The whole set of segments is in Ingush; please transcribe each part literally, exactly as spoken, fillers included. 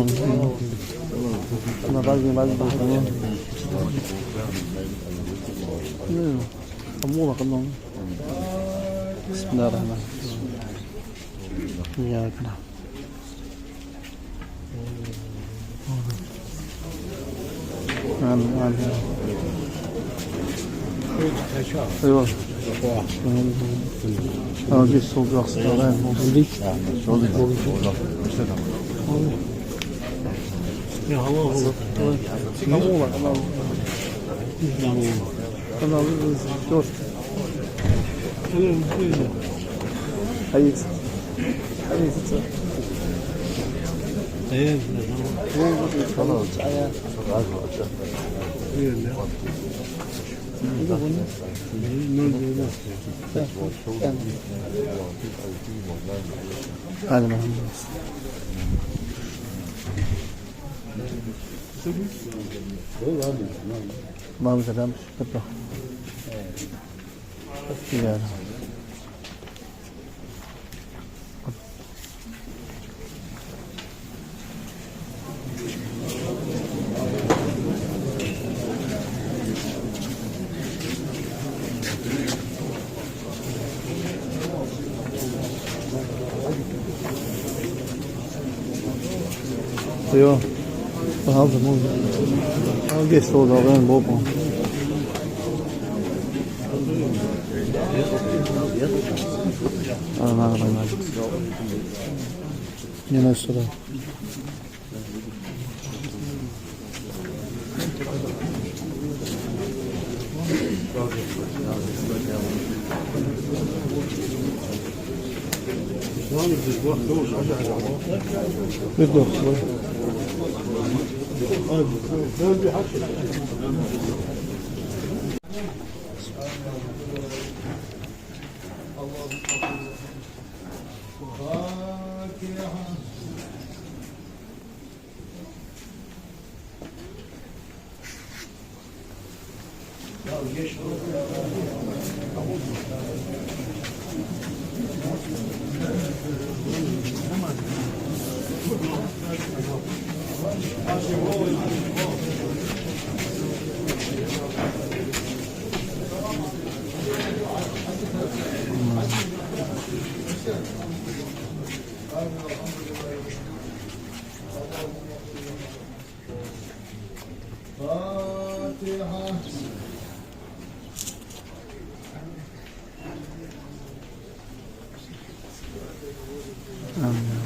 بسم الله الرحمن الرحيم. إياك نعبد. آمين، آمين. أيوة. آه، دي الصوت يا أخي. يا الله. أنا حييت. حييت. هذا ما ما بزلمش. يا. Йо. Хьалха музыка. Хьалха гешт долу дагӀан бокъо. А, нормально. Не на сюда. فاتحة. آمين.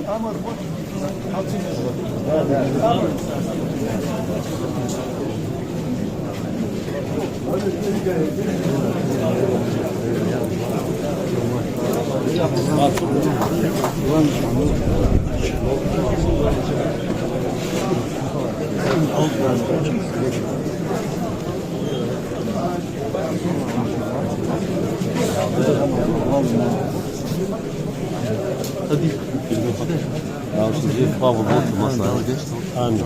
Амин. Амин. Амин.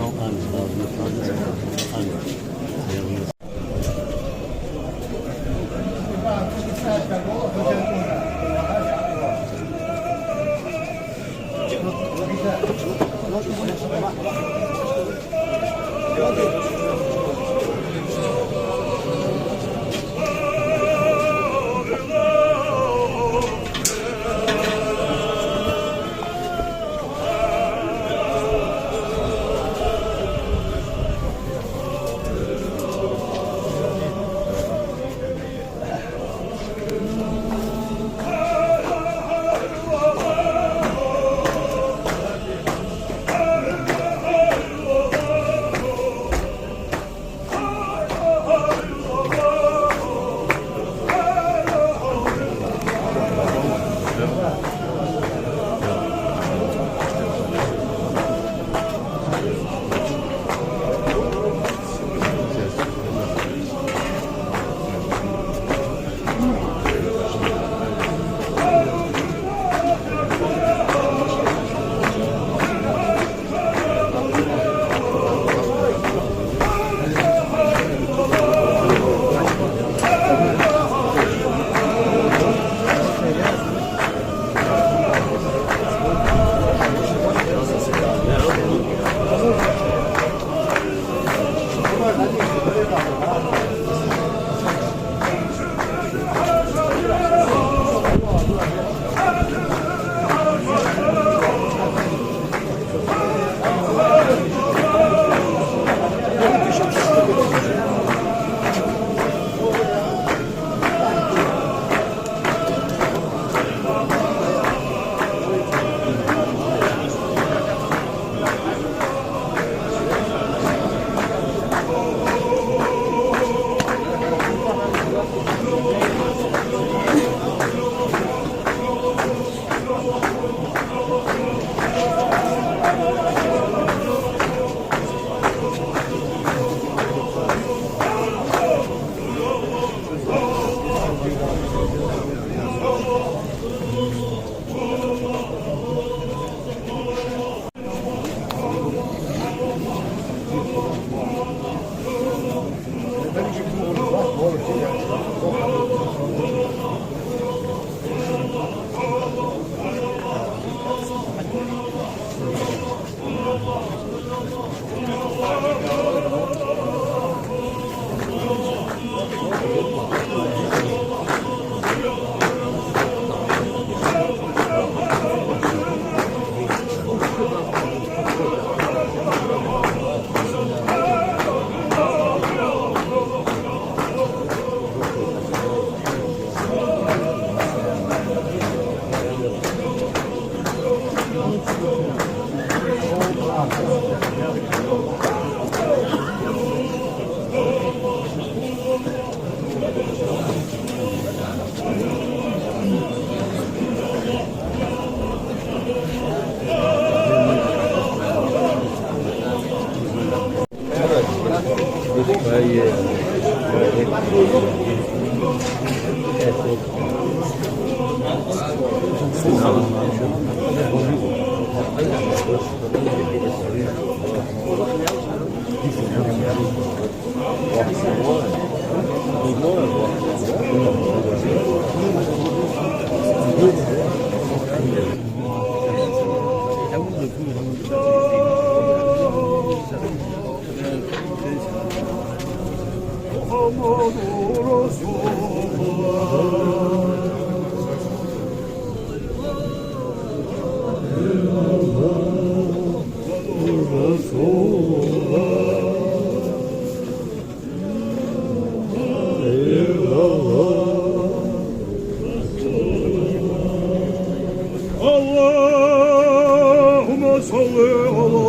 صل على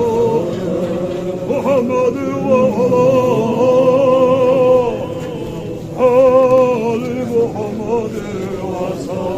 محمد وعلى آل محمد وسلم.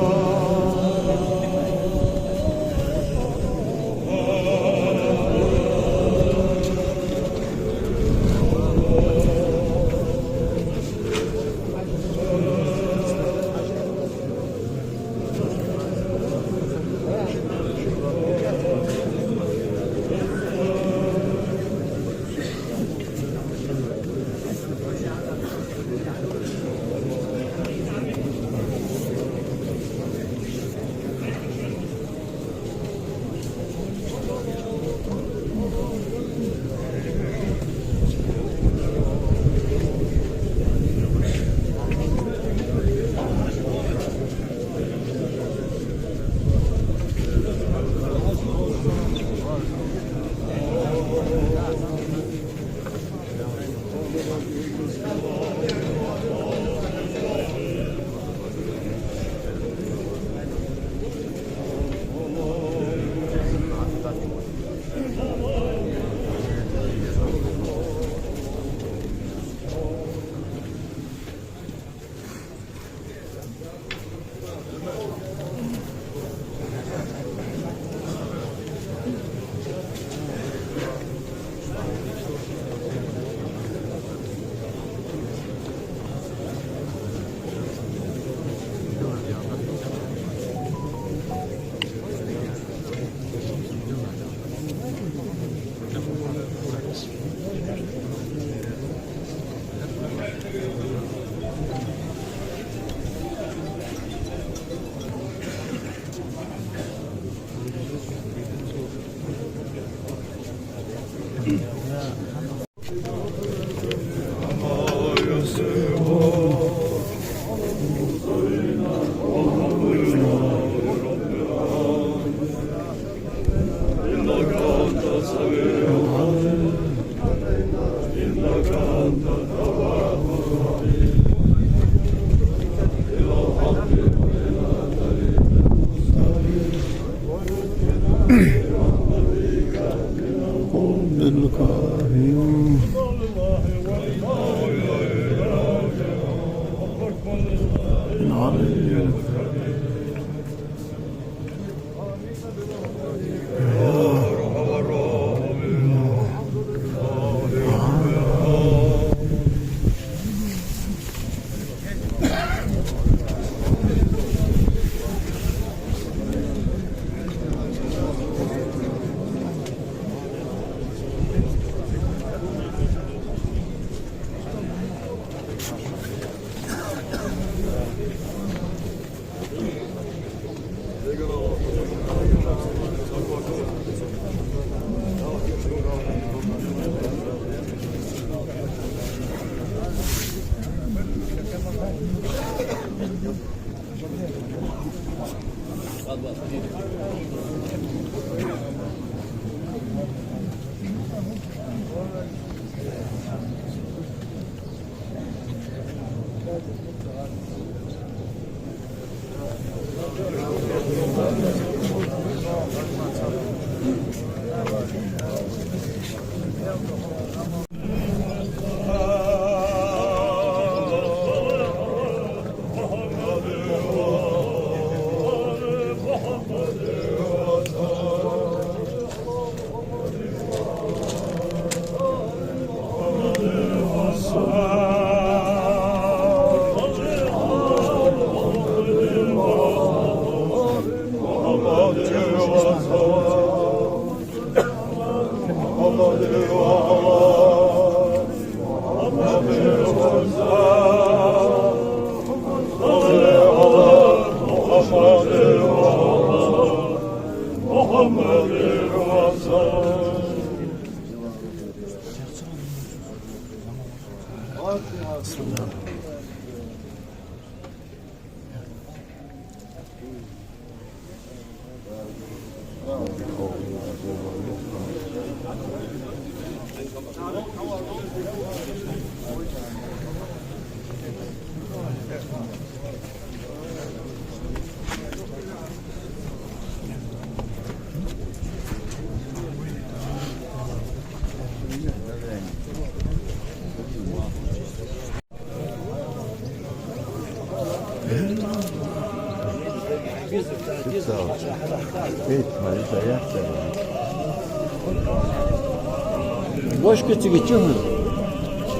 Бошка цига чу хьона?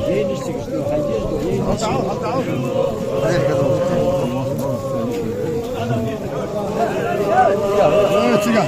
Э, цига.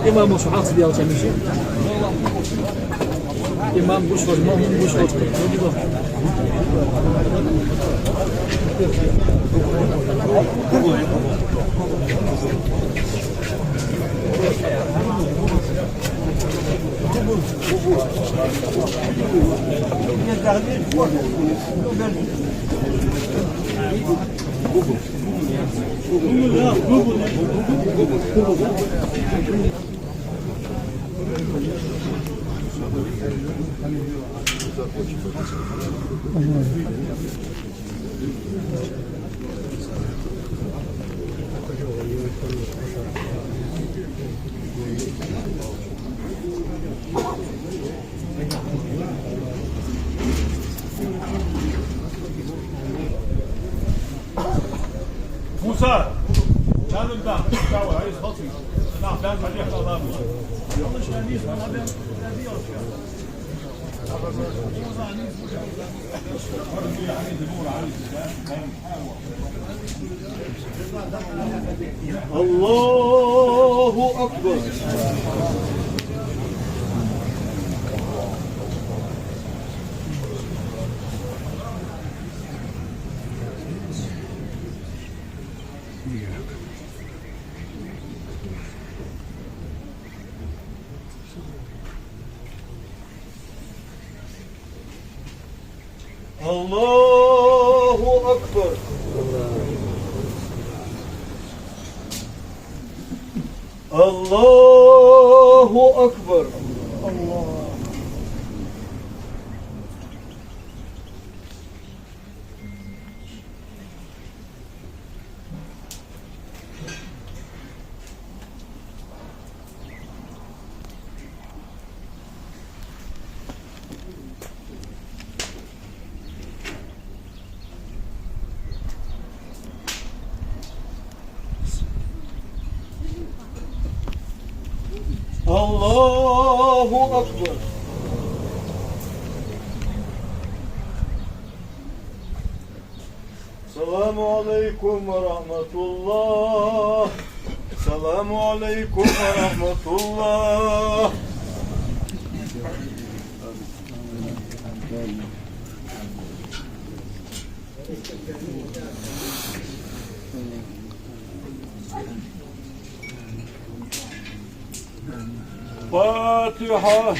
Имам, шо хьалха дӀаялча мишта? Имам гуш вар, маъмум гуш вар. Муса, чалым да, чавар, айс халци. Нах бян бадих Аллах. الله أكبر. الله أكبر. الله أكبر. الله أكبر. السلام عليكم ورحمة الله. السلام عليكم ورحمة الله. فاتحة.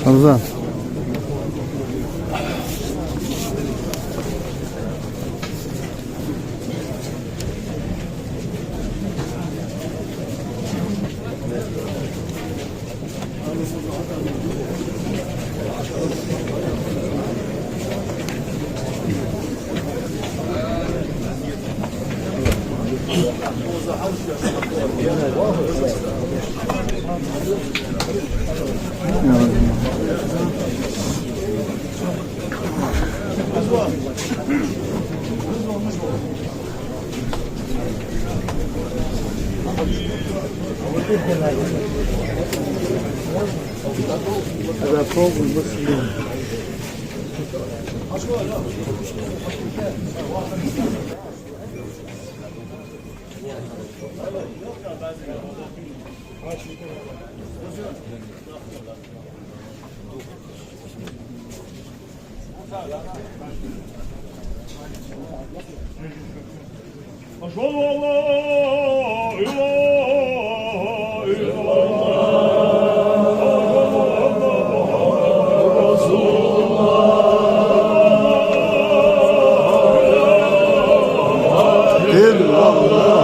Рамзан. أشهد أن لا إله إلا الله. أشهد أن محمدا رسول الله. إلا الله.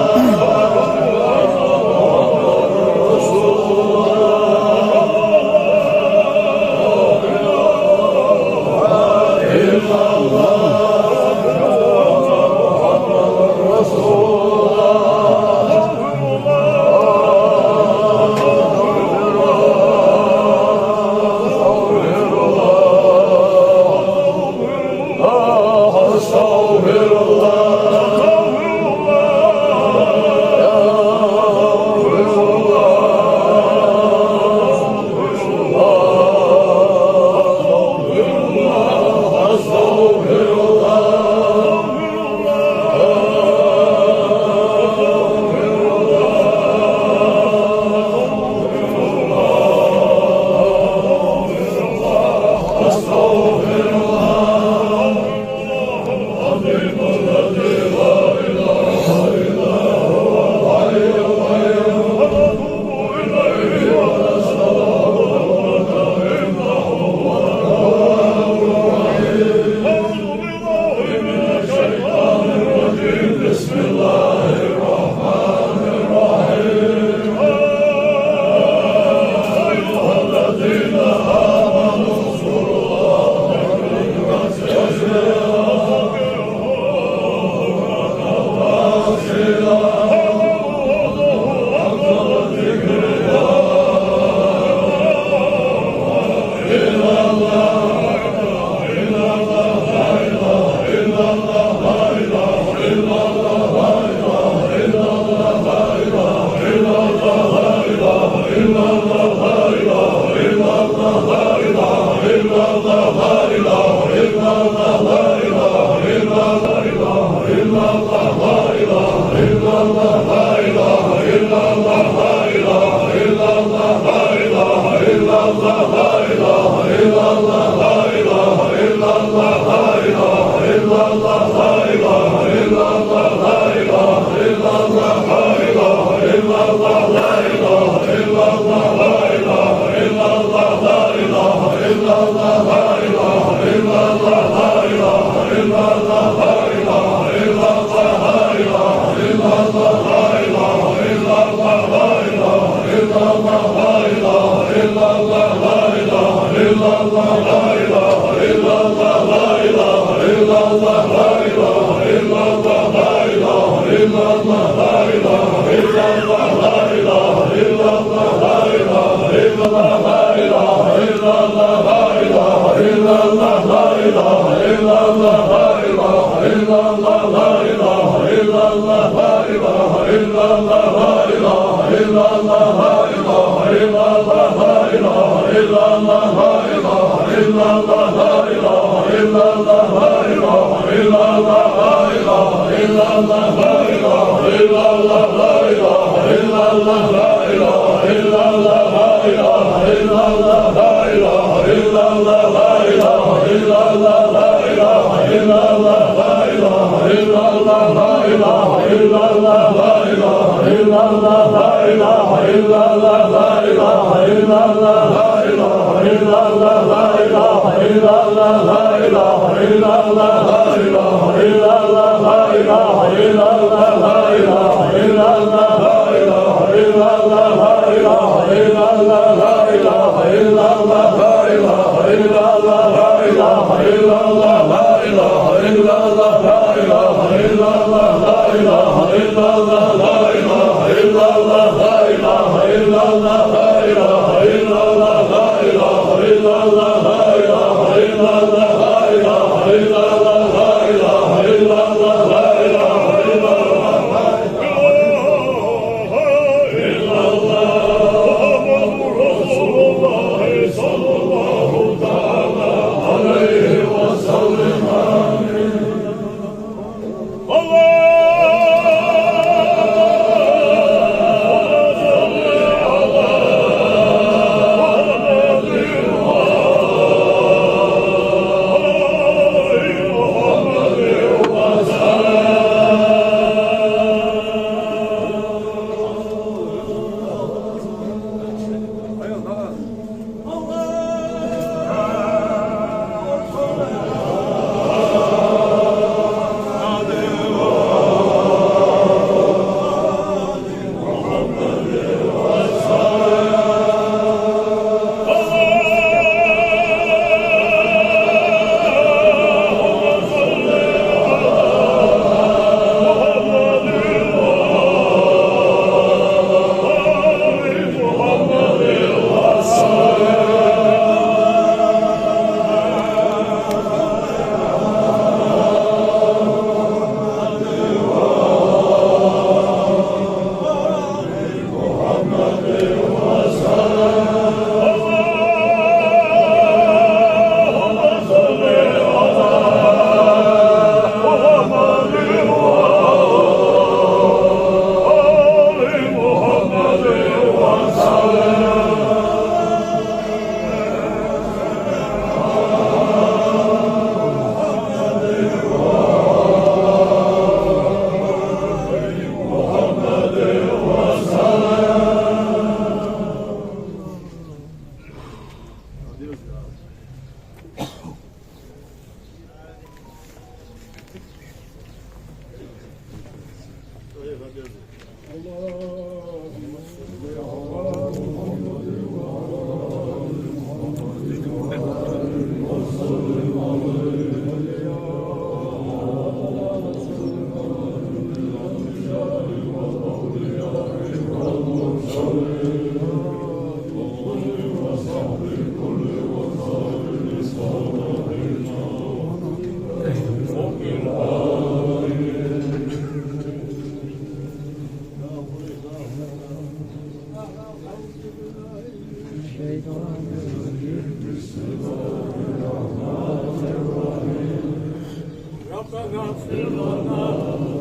ربنا اغفر لنا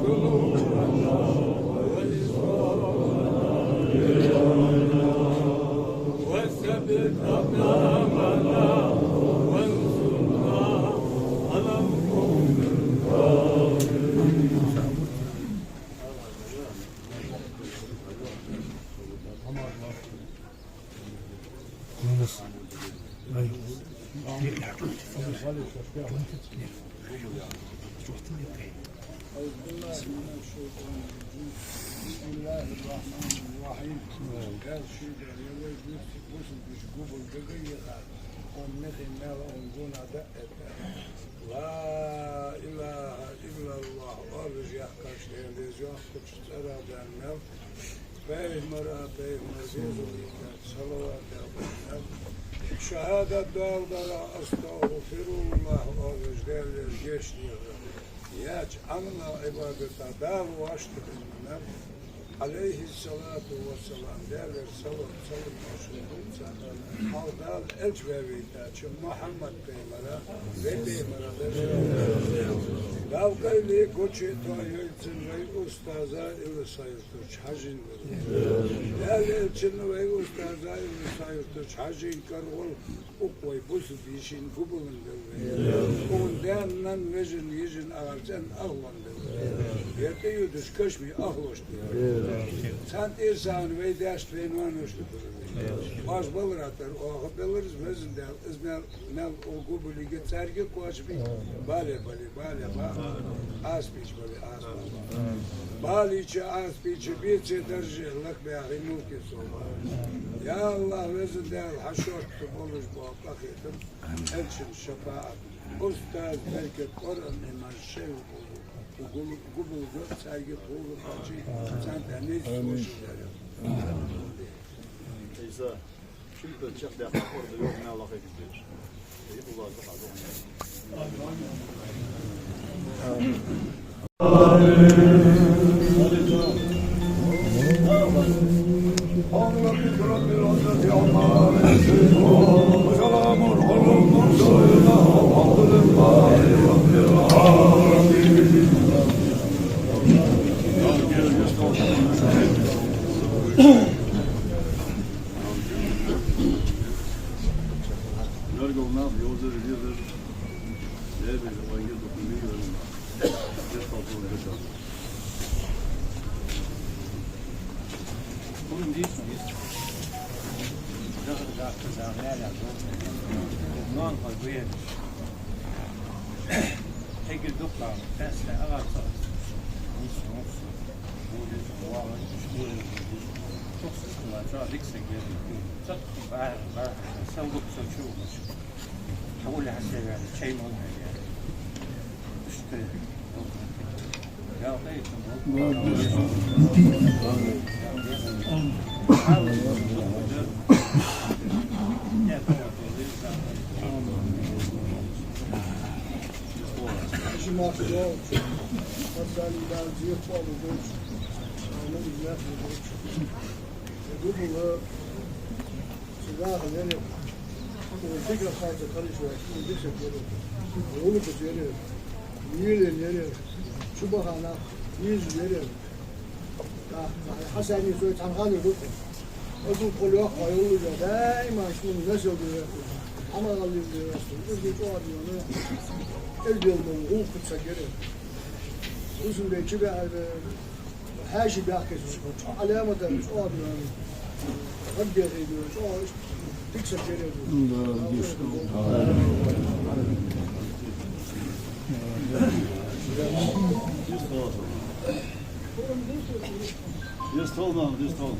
ذنوبنا وإسرافنا في أمرنا وثبت أقدامنا وانصرنا على القوم الكافرين. أعوذ بالله من الشيطان الرجيم. بسم الله الرحمن الرحيم. Дала шийга яллай бусалба губал дагайеха, он мехи мел он гуна да это. لا إله إلا الله, оалаш яхкаш лелеза йоах кхучу цӀера баьнна мел. Пайхамара, пайхамар безалийта, салават ял. Шахадат доаладара, أستغفر الله, оалаш Даьлера гешт дехар. Яьча Ӏамала, Ӏибадата Дала вӀаштӀехьа хинна. عليه الصلاة والسلام, Даьлера салам, салам хьошалгӀа хьалха Дала элча ваь вайтача Мухьаммад пайхамара, вай пайхамара безалийта. Дала къайле гуча тоайойла цун вай устаза Илисхан-Юртарча Хьажийна. Даьла элчанна вай устаза Илисхан-Юртарча Хьажийна карагӀолла укх вай бусалба йишин губалан белла вай. Укхун даьна, нанна, вежарий, йижарий, агӀарий, цӀен ахлон белла вай. Я тӀаюдаш кашамий ахлошта белла вай. Цхьан тӀера сагӀана вай даьшта, вай ноаношта белла вай. Оаш балара тара оаха беллараш, Везан Даьла, из мел, мел укх губалига цаьрга кхоачам бий, бале бале, бале ба, Ӏазапийча бале, Ӏазапа ба. Балийча, Ӏазапийча беце дарже лакхбаьхий мулки соба. Я АллахӀ, Везан Даьла, хьа шортта болаш бола къахетам, элчан шапаӀат, устаз беркат, Къуръан, иман, шайх болу, гу-, губалга цаьрга тхога кхоачий, царна тӀа нийса сочи яра. Амин. Ӏийса, шин пел чакхдаьккха къорда йоах мел лакхе гиздеш. Ай, Аллах, Аллах. Цигахьа лерриг, цигахьа хаза караш ваьш, дика саг лерриг, гӀулакхаш лерриг, лелаш лерриг, чу баха нах, везаш лерриг. Да, хьасани сой цхьан ханна гуттар. Азул кхо лоьхка йоллужа, даиман шун насил директор, хьамагӀаллин директор, иза чӀоагӀа дийна, элбел ма гӀулакхаш саг лерриг. Узун бей чу беӀарбе, Хьаьший баьхкача, чӀоагӀа Ӏаламата чӀоагӀа дийна, гӀаддехий дийна, чӀоагӀа иштта дика саг лерриг. Да, дийшта. Дистол, нах, дистол.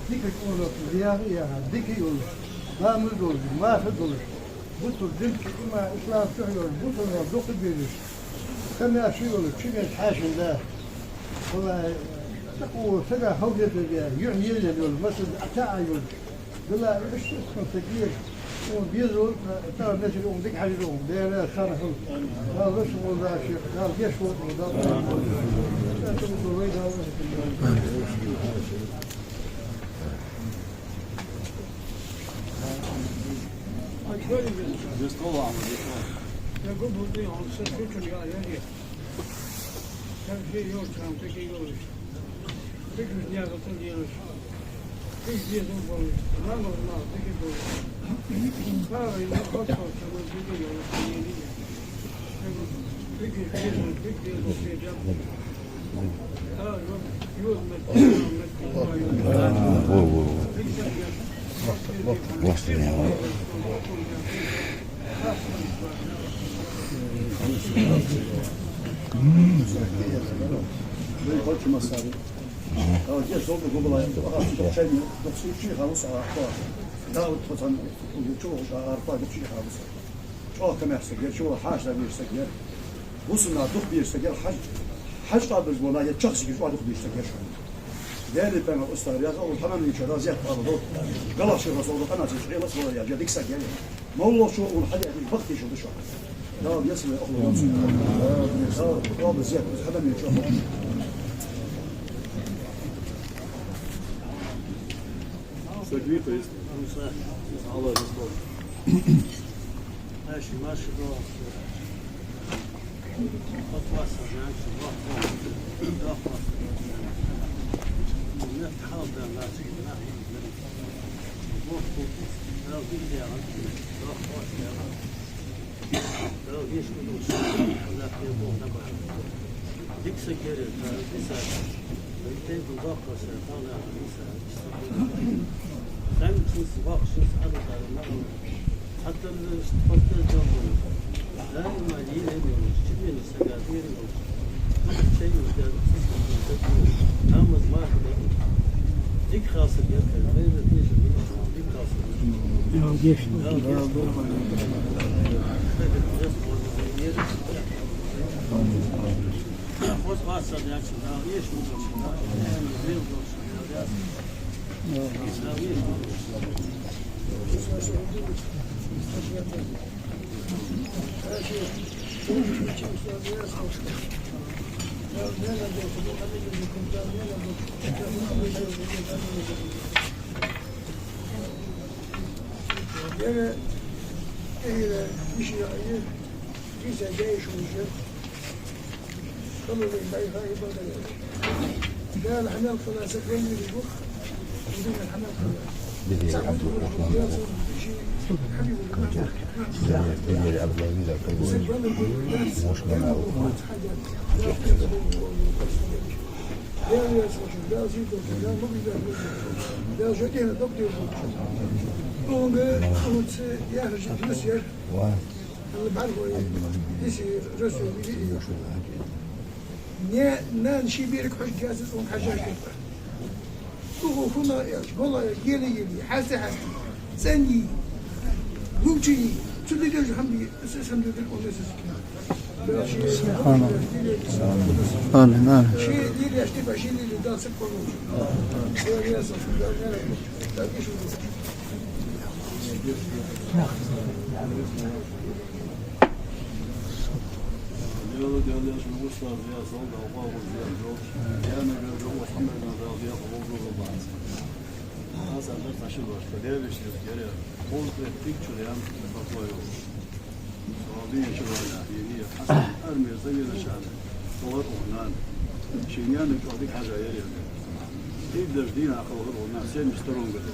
Дика йолаш, дика йолаш, ламаз долаш, маьхе долаш. Бусалба динца, иман, ислам чу йолаш, бусалба наьха дукха безаш, ца маьрша йолаш, чу меч хьаьшан да. Валлахьи, цхьаккха сага хьалхетарг я, юхь елен йолаш, масала, Ӏа ца а йолаш. Валлахьи, иштта цхьан сага еш, укхун беза волча, тӀаккха несир укхун дика хьажар укхун, бера, сана хьул. Дала луш волча, Дала геш волча, Дала. ЧӀоагӀа камаьрша саг яр, чӀоагӀа хьаша дагӀа вийрза саг яр. Бусалба наьха дукха безаш саг яр. Хьаж, хьаж къабарж бона, я чахсигаш чӀоагӀа дукха безаш саг яр шоана. Даьла пайхамара устагӀа яхар, Аллахӏ хьанан вийча разият къала до. Галахь ши хасол до къанаца чӀелас вала я, я дика саг яр. Молло шо ун хьаде бахтиш да шоана. Дала ясале ахло. Дала, Дала зият хьадан вийча. Саг вийта, Аллахӏ вийста. Аша маши до. Нана ший берага хьожаш яц, цунга хьажа хетар. Цу хӀуна аьлча, мола аьлча, гела йий, хьаста хьаста, цӀена йий, лувча йий, цу дигаш хӀама йий, аса хӀама дигаш, он аса. СубхьаналлахӀ. Амин, амин. Ший лилеш, типа, ший лилеш, да, сакъон. Даьла, Даьла, я шун устаз, я сол, да, ва, ва, я, я, я, на, я, я, ва, хьамда, на, да, я, ва, ва, ва, ва. Хьасан, да, таши, ва, да, я, виш, я, я, я. Хул, да, тик, чу, я, да, ва, ва, ва. Сол, да, я, чу, ва, я, я, я. Хьасан, армия, за, я, да, ша, да. Сол, да, нана. Ший няна, чу, да, хьажа, я, я, я. Тик, да, дина, хул, да, нана, семьдесят втором году.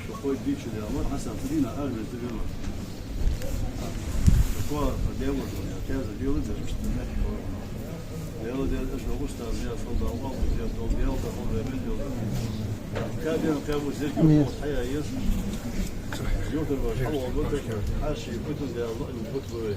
Шо хой дийцача дела, Хьасан, цу дийнахьа армеца вена. Шо, Даьла, Даьла, Даьла, Даьла, Даьла, Даьла, устаз, я, сол, да, Аллахӏ, я, сол, Даьла, да, хул, да, мел, Даьла. Каден, кабу, зерги, хул, хьая, ес. Ютар ваш, хьал, вот, хьаши, бутун, Даьла, бут, бой.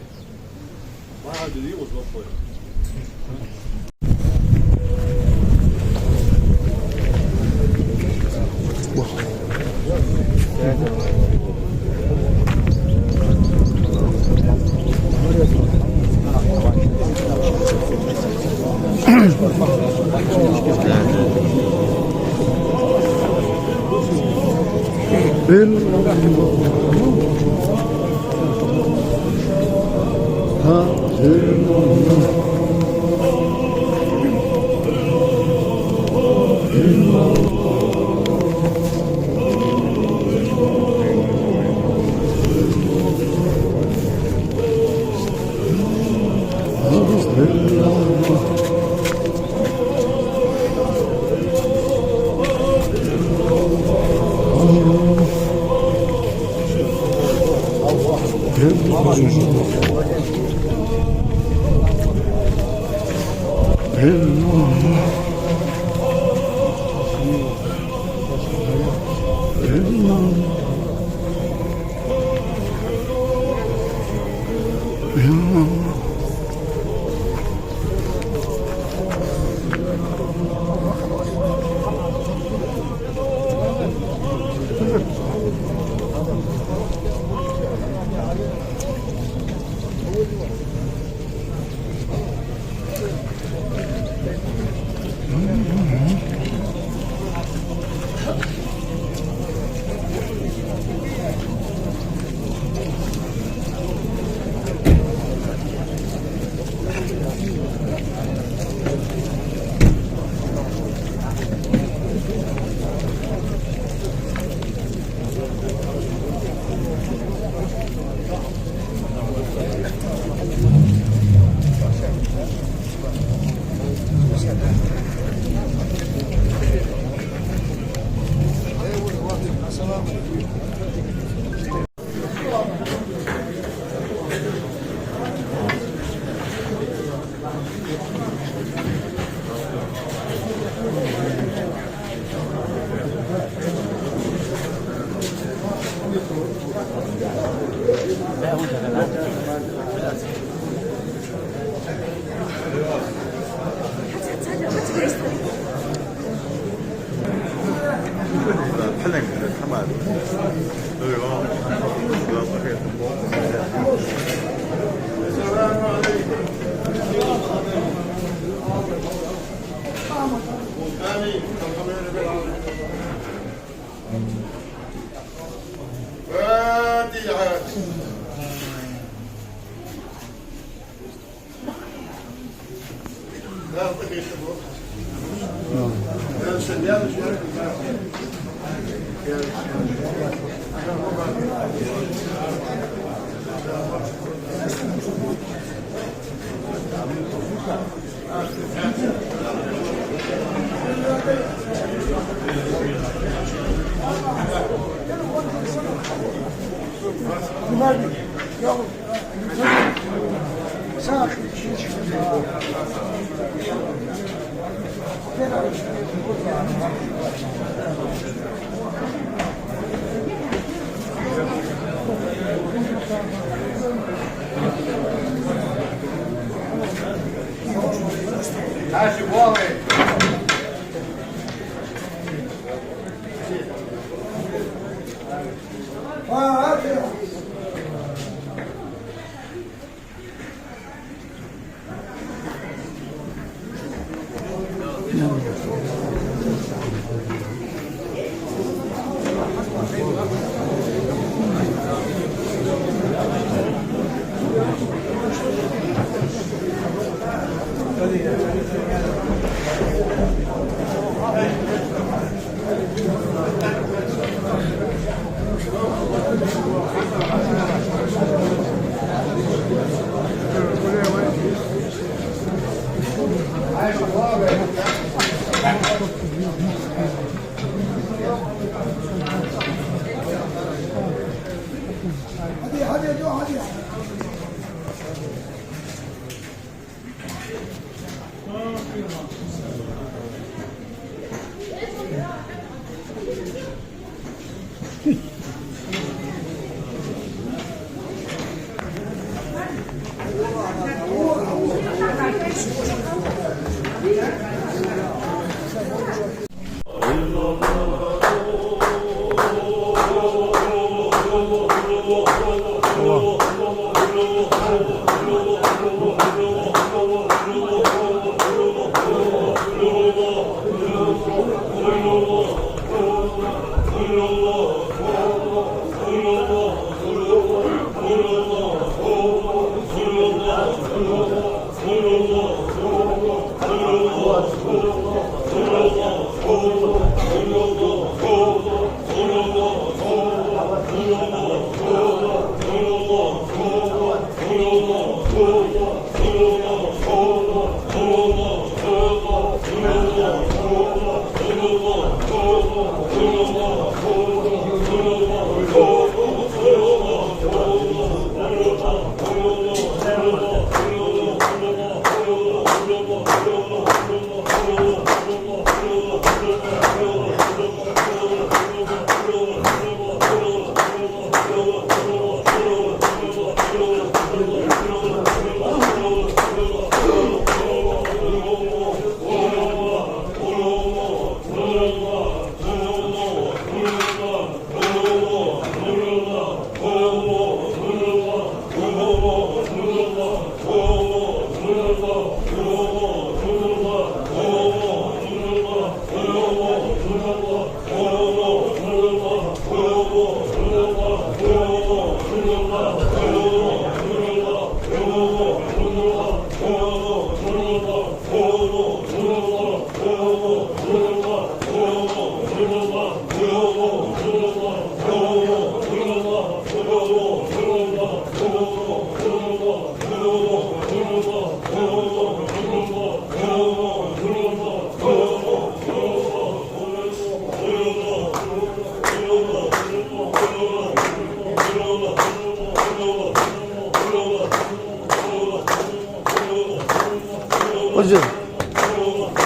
Узур.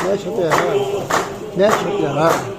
Мяч хӀутӀа яр. Мяч хӀутӀа яр.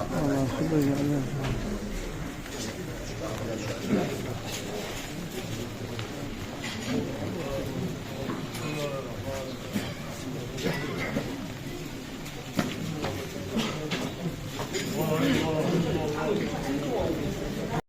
Аллах хубай, Аллах.